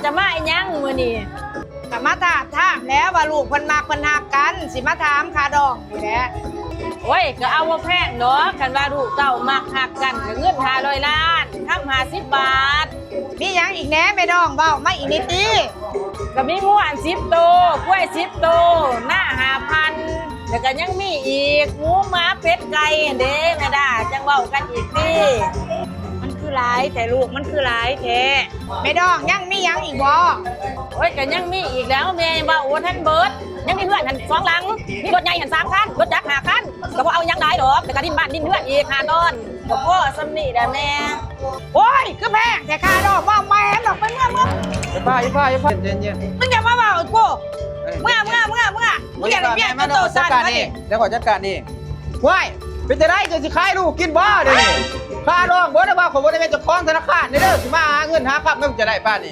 ຈະມາອີຫຍັງມື້ນີ້? ກະມາທາບທາມແຫຼະວ່າລູກເພິ່ນມັກເພິ່ນຮັກກັນ ຊິມາຖາມຄ່າດອງນີ້ແຫຼະ. ໂອ້ຍ ກະເອົາບໍ່ແພງດອກ ຄັນວ່າລູກເຕົ້າມັກຮັກກັນ ກະເງິນຫ້າຮ້ອຍລ້ານ ຄຳຫ້າສິບບາດ. ມີຫຍັງອີກແດ່ແມ່ດອງ ເວົ້າມາອີກແດ່ຕິ? ກະມີງົວອັນສິບໂຕ ຄວາຍສິບໂຕ ນາຫ້າພັນ ແລ້ວກະຍັງມີອີກ ໝູ ໝາ ເປັດ ໄກ່ຫັ້ນເດ້ແມ່ດາ ຈັ່ງເວົ້າກັນອີກຕິ. ມັນຄືຫຼາຍແທ້ລູກ ມັນຄືຫຼາຍແທ້. ແມ່ດອງ ຍັງມີຫຍັງອີກບໍ່? ໂອ້ຍ ກະຍັງມີອີກແລ້ວ ແມ່ເວົ້າບໍ່ທັນເບິດ. ຍັງມີເຮືອນຫັ້ນສອງຫຼັງ ມີລົດໃຫຍ່ຫັ້ນສາມຄັນ ລົດຈັກຫ້າຄັນ ກະບໍ່ເອົາຫຍັງຫຼາຍດອກ ແຕ່ກະດິນບ້ານດິນເຮືອນອີກຫ້າຕອນ ກະພໍສ່ຳນີ້ແຫຼະແມ່. ໂອ້ຍ ຄືແພງແທ້ຄ່າດອງ ບໍ່ແມ່ນດອກ ໄປເມືອ ເມືອ. ຢ່າຟ້າວ ຢ່າຟ້າວ ຢ່າຟ້າວ ເຢັນໆ ມຶງຢ່າມາເວົ້າກັບກູ ເມືອ ເມືອ ເມືອ ເມືອ. ມຶງຢ່າໄດ້ເມຍຈົນໂຕຊັ້ນ ຈັດການເອງ ດຽວຂ້ອຍຈັດການເອງ. ວ້າຍ ເປັນຈັ່ງໃດ ເຈົ້າຊິຂາຍລູກກິນບໍ່ດຽວນີ້? ຄ່າດອງເບິດແລ້ວວ່າ ຂ້ອຍບໍ່ໄດ້ແມ່ນເຈົ້າຂອງທະນາຄານເດີ ຊິມາຫາເງິນຫາຄຳນຳເຈົ້າໄດ້ປານນີ້.